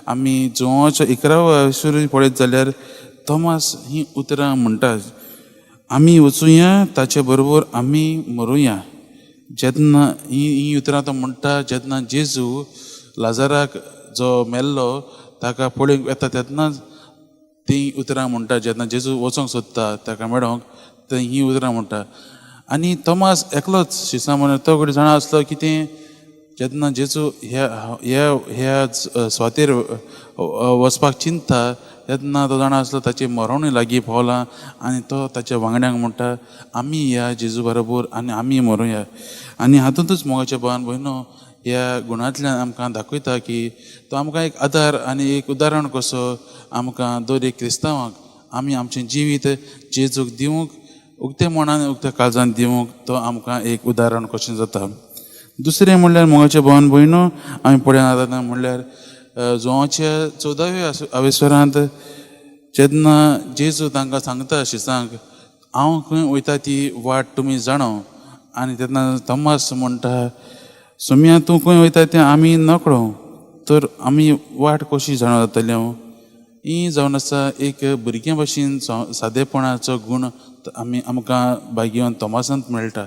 आमी जुवांचो 11वो सुरू पळयत जाल्यार तोमास ही उतरां म्हणटा, आमी वचुया ताचे बरोबर, आमी मरुया. जेन्ना ही ही उतरां तो म्हणटा, जेन्ना जेजू लाजाराक जो मेल्लो ताका पळोवंक येता तेन्नाच ती उतरां म्हणटा. जेन्ना जेजू वचोंक सोदता ताका मेळोंक, थंय ही उतरां म्हणटा. आनी तोमास एकलोच शिसां म्हणून तो कडेन जाणा आसलो की तें जेन्ना जेजू ह्या ह्या ह्या स्वातेर वचपाक चिंतता तेन्ना तो जाणा आसलो ताची मरवणी लागीं पावलां. आनी तो ताच्या वांगड्यांक म्हणटा, आमी या जेजू बरोबर आनी आमी मरुया. आनी हातूंतच मोगाच्या भावान भयणो, ह्या गुणांतल्यान आमकां दाखयता की तो आमकां एक आदार आनी एक उदाहरण कसो आमकां दर एक क्रिस्तांवाक आमी आमचें जिवीत जेजूक दिवंक, उक्ते मनान उक्त्या काळजान दिवंक तो आमकां एक उदाहरण कशें जाता. दुसरें म्हणल्यार, मोगाच्या भावान भयणो, आमी पळयना आतां म्हणल्यार जुवांच्या 14व्या आवेस्वरांत जेन्ना जेजू तांकां सांगता शिसांक, हांव खंय वयता ती वाट तुमी जाणो. आनी तेन्ना तोमास म्हणटा, सोम्या, तूं खंय वयता तें आमी नकळो, तर आमी वाट कशी जाणा जातली? हांव ही जावन आसा एक भुरग्यां भशेन सादेपणाचो गूण आमी आमकां भाग्यवान तोमासांत मेळटा.